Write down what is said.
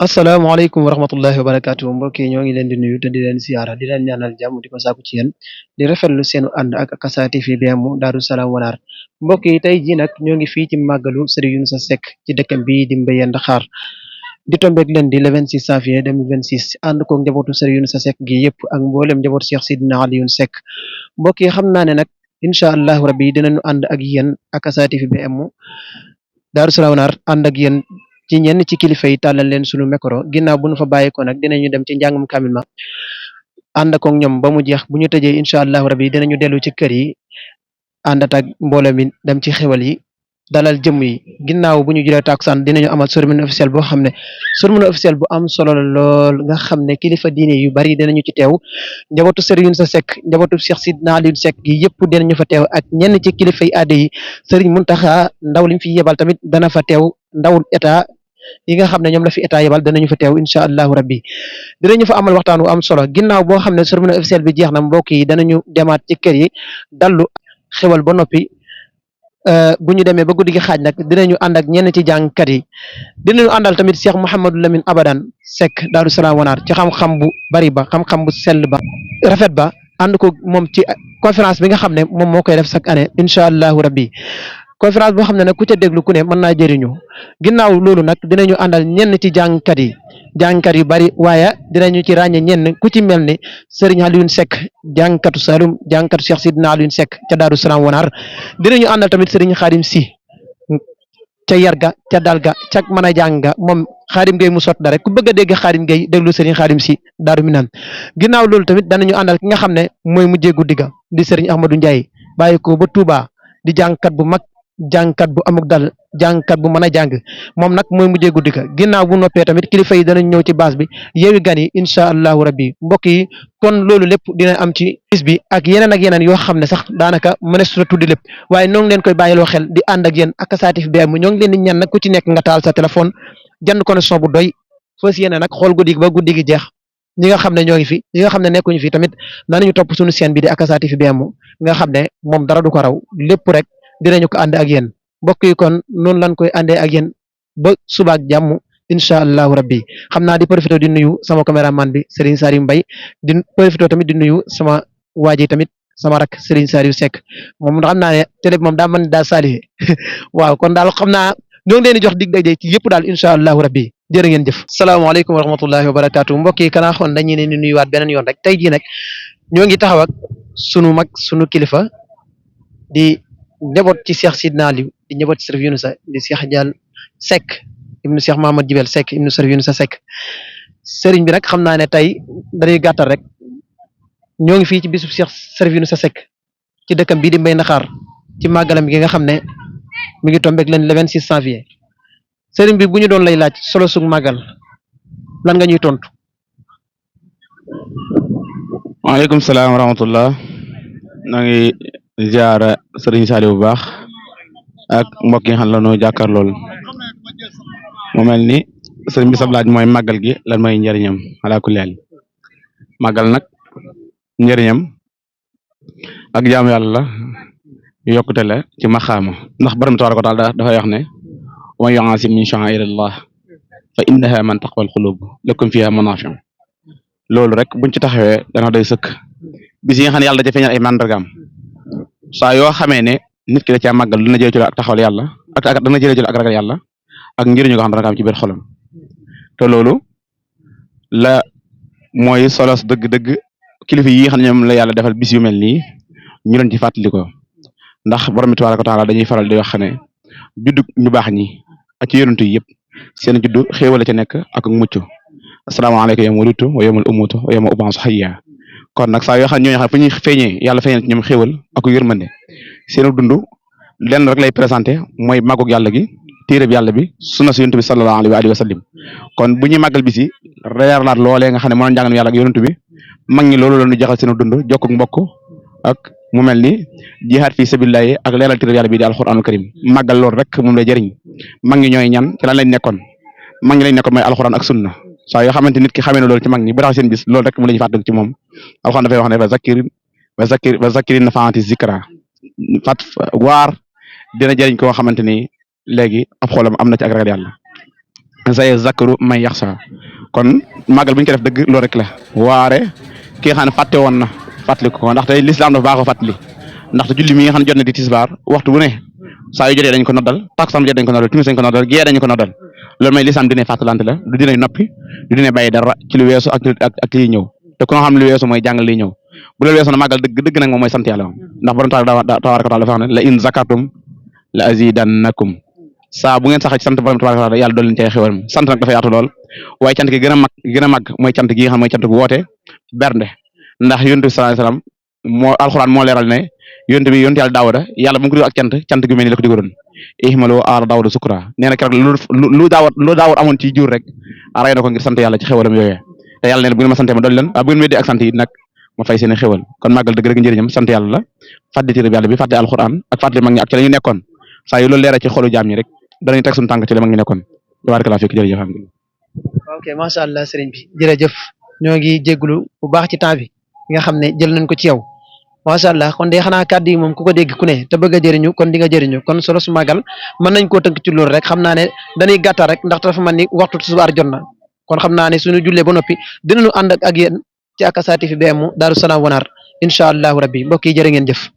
asalaamaaleykum wa rahmatullahi wa barakaatu mbokk yi ñoo ngi leen di nuyu te di leen siyaara di leen ñaanal jàmm di ko sàkku ci yéen di rafetlu seenu ànd ak Akasa TV BM Daaru Salaam Wanaar mbokk yi tey jii nag ñoo ngi fii ci màggalu Serigne Younoussa Seck ci dëkkam bii di Mbéyeen Daxaar di tombeeg leen di le 26 janvier 2026 ànd ko njabootu Serigne Younoussa Seck gi yëpp ak mboolem njabootu Cheikh Sidina Alioune Seck mbokk yi xam naa ne nag incha allahu rabbi dinañu ànd ak yéen Akasa TV BM Daaru Salaam Wanaar ànd ak yéen ci ñenn ci kilifa yi tàllal leen sunu micro ginnaaw bu ñu fa bàyyeekoo nag dinañu dem ci njàngum kamil ma ànd ak ñoom ba mu jeex bu ñu tëjee incha allahu rabi dinañu dellu ci kër yi àndat ak mbooloo mi dem ci xewal yi dalal jëmm yi ginnaaw bu ñu julee takusaan dinañu amal cérémonie officielle boo xam ne cérémonie officielle bu am solo la lool nga xam ne kilifa diine yu bari dinañu ci teew njabootu Serigne Younoussa Seck njabootu Cheikh Sidina Alioune Seck gi yëpp dinañu fa teew ak ñenn ci kilifa yi aada yi Serigne Mountakha ndaw liñ fi yebal tamit dana fa teew ndawul état yi nga xam ne ñoom la fi état yebal danañu fa teew incha allahu rabbi dinañu fa amal waxtaan wu am solo ginnaaw boo xam ne cérémonie officielle bi jeex na mbokk yi danañu demaat ci kër yi dallu xewal ba noppi bu ñu demee ba guddi gi xaaj nag dinañu ànd ak ñenn ci jàngkat yi dinañu àndal tamit Cheikh Mouhamadou Lamine Abadan Seck Daaru Salaam Wanaar ci xam-xam bu bari ba xam-xam bu sell ba rafet ba ànd ko moom ci conférence bi nga xam ne moom moo koy def chaque année incha allahu rabbi conférence boo xam ne nag ku ca déglu ku ne mën naa jëriñu ginnaaw loolu nag dinañu àndal ñenn ci jàngkat yu bari waaye dinañu ci ràññe ñenn ku ci mel ni Serigne Alioune Seck jàngkatu Saloum jàngkatu Cheikh Sidina Alioune Seck ca Daaru Salaam Wanaar dinañu àndal tamit Serigne Khadim Sy ca yarga ca dalga ca mën a jàng moom Khadim Gueye mu sot da rek ku bëgg a dégg Khadim Gueye déglu Serigne Khadim Sy Daaru Minam ginnaaw loolu tamit danañu àndal ki nga xam ne mooy mujjee guddi ga di Serigne Ahmadou Ndiaye bàyyi ko ba Touba di jàngkat bu mag jàngkat bu amuk dal jàngkat bu mën a jàng moom nag mooy mujjee guddi ka ginnaaw bu noppee tamit kilifa yi danañ ñëw ci base bi yeewi gan yi incha allahu rabbi mbokk yi kon loolu lépp dina am ci bis bi ak yeneen yoo xam ne sax daanaka mënees na tuddi lépp waaye ñoo ngi leen koy bàyyiloo xel di ànd ak yéen Akasa TV BM ñoo ngi leen di ñaan nag ku ci nekk nga taal sa téléphone jënd connexion bu doy fas yéene nag xool guddi gi ba guddi gi jeex ñi nga xam ne ñoo ngi fi ñi nga xam ne nekkuñu fi tamit nañu topp suñu chaîne bi di Akasa TV BM nga xam ne moom dara du ko raw lépp rek dinañu ko ànd ak yéen mbokk yi kon noonu lañ koy àndee ak yéen ba suba ak jàmm incha allahu rabbi xam naa di profité di nuyu sama caméraman bi Serigne Saliou Mbaye di profité tamit di nuyu sama waa ji tamit sama rak Serigne Saliou Seck moom xam naa ne télé bi moom daa mën daa sali waaw kon daal xam naa ñoo ngi leen di jox dig daje ci yëpp daal incha allahu rabbi jërë ngeen jëf. salaamaaleykum wa rahmatullahi wa barakaatu mbokk yi kanaa xoon dañu leen di nuyuwaat beneen yoon rek tey jii nag ñoo ngi taxaw ak sunu mag sunu kilifa di njaboot ci Cheikh Sidina Aliou di njaboot ci Serigne Younoussa di Cheikh Dial Seck ibnu Cheikh Mahamad Jibel Seck ibnu Serigne Younoussa Seck Serigne bi nag xam naa ne tey dañuy gàttal rek ñoo ngi fii ci bisu Cheikh Serigne Younoussa Seck ci dëkkam bii di Mbéy Naxaar ci màggalam gi nga xam ne mi ngi tombeeg leen le 26 janvier Serigne bi bu ñu doon lay laaj solo sug màggal lan nga ñuy tontu. waaleykum salaam wa rahmatullah na ngi ziara Serigne Saliou bu baax ak mbokk yi nga xam ne la noo jàkkaar lool mu mel ni sëriñ bi sab laaj mooy màggal gi lan mooy njëriñam ala kulli haal màggal nag njëriñam ak jaamu yàlla la yokkute la ci maxaama ndax borom tabaaraka wa taala dafay wax ne wa man yu'azzim min sha'a'irallah fa innaha man taqwal qulub lakum fiha manafi'u loolu rek buñ ci taxawee dana doy sëkk bis yi nga xam ne yàlla da ca feeñal ay mandargaam saa yoo xamee ne nit ki da caa màggal dina jëlee ci ak taxawal yàlla ak dana jëlee ci ak ragal yàlla ak njëriñu ko xam ne dana am ci biir xolam te loolu la mooy solos dëgg-dëgg kilifa yi nga xam ne ñoom la yàlla defal bis yu mel nii ñu leen ci fàttali ko ndax borom bi tabaaraka wa taala dañuy faral di wax ne juddu ñu baax ñi ak ci yonent yi yëpp seen juddu xéewal ca nekk ak mucc asalaamaaleykum yawma wulidtu wa yawma umutu wa yawma ub'asu hayya kon nag saa yoo xam ne ñooñu xam fu ñuy feeñee yàlla feeñal ci ñoom xéewal ak yërmande seen dund lenn rek lay présenté mooy màggug yàlla gi téere bi yàlla bi sunna si yonent bi sallallahu alayhi wa sallam kon bu ñuy màggal bis yi reerlaat loolee nga xam ne moo doon jàngal yàlla ak yonent bi mag ñi loolu la ñu jaxal seen dund jokkuk mbokk ak mu mel ni jihaad fi sabilillahi ak leeral téere yàlla bi di alxuraanul karim màggal loolu rek moom lay jëriñ mag ñi ñooy ñan ci lan lañ nekkoon mag ñi lañ nekkoon mooy alxuraan ak sunna saa yoo xamante nit ki xamee ne loolu ci mag ñi bu tax seen bis loolu rek mu la ñu fàttali ci moom alxuraan dafay wax ne wa zakkir nafaati zikra fat waar dina jëriñ koo xamante ni léegi ab xoolam am na ci ak ragal yàlla sayazakkaru man yaxsha kon màggal bu ñu ko def dëgg loolu rek la waare ki nga xam ne fàtte woon na fàttali ko ndax tey lislaam dafa baaxoo fàttali ndaxte julli mi nga xam ne jot na di tisbaar waxtu bu ne saa yu jotee dañ ko noddal takkusaan jotee dañ ko noddal timis dañ ko noddal gée dañ ko noddal loolu mooy lislaam dina fàttalante la du dina noppi du dina bàyyi dara ci lu weesu ak liy ñëw te ku nga xam ne lu weesu mooy jàngal liy ñëw bu loolu weesu na màggal dëgg nag moom mooy sant yàlla moom ndax borom tabaaraka wa taala dafa wax ne la in zakartum la azidannakum saa bu ngeen saxee ci sant borom tabaaraka wa taala yàlla dool leen cay xéwal sant nag dafa yaatu lool waaye cant gi gën a mag mooy cant gi nga xam mooy cant gu woote bernde ndax yonent bi sallallahu alayhi wasallam moo alxuraan moo leeral ne yonent yàlla daawuda yàlla bu mu ko digal ak cant gu mel ni la ko digaloon ihmalu aala daawuda sukra nee na keroog lu daawud amoon ci jur rek rey na ko ngir sant yàlla ci xéwalam yooyee te yàlla nee na bu ngeen ma sante ma dolli leen bu ngeen weddi ak sant yi nag ma fay seen i xéwal kon màggal dëgg rek njëriñam sant yàlla la fàttali téere bi yàlla bi fàttali alxuraan ak fàttali mag ñi ak ci la ñu nekkoon saa yu loolu leeral ci xolu jaam ñi rek danañu teg suñu tànk ci la mag ñi nekkoon tabaaraka laa fekk jërëjëf ok macha allah sëriñ bi jërëjëf ñoo ngi jégalu bu baax ci temps bi nga xam ne jël nañ ko ci yow macha allah kon de xanaa kàddu yi moom ku ko dégg ku ne te bëgg a jëriñu kon di nga jëriñu kon solo su màggal mën nañ koo tënk ci loolu rek xam naa ne dañuy gàttal rek ndax dafa mel ni waxtu tisbaar jot na kon xam naa ne suñu jullee ba noppi dinañu ànd ak yéen ci Akasa TV BM Darou Salam Wanar incha allahu rabbi mbokk yi jërë ngeen jëf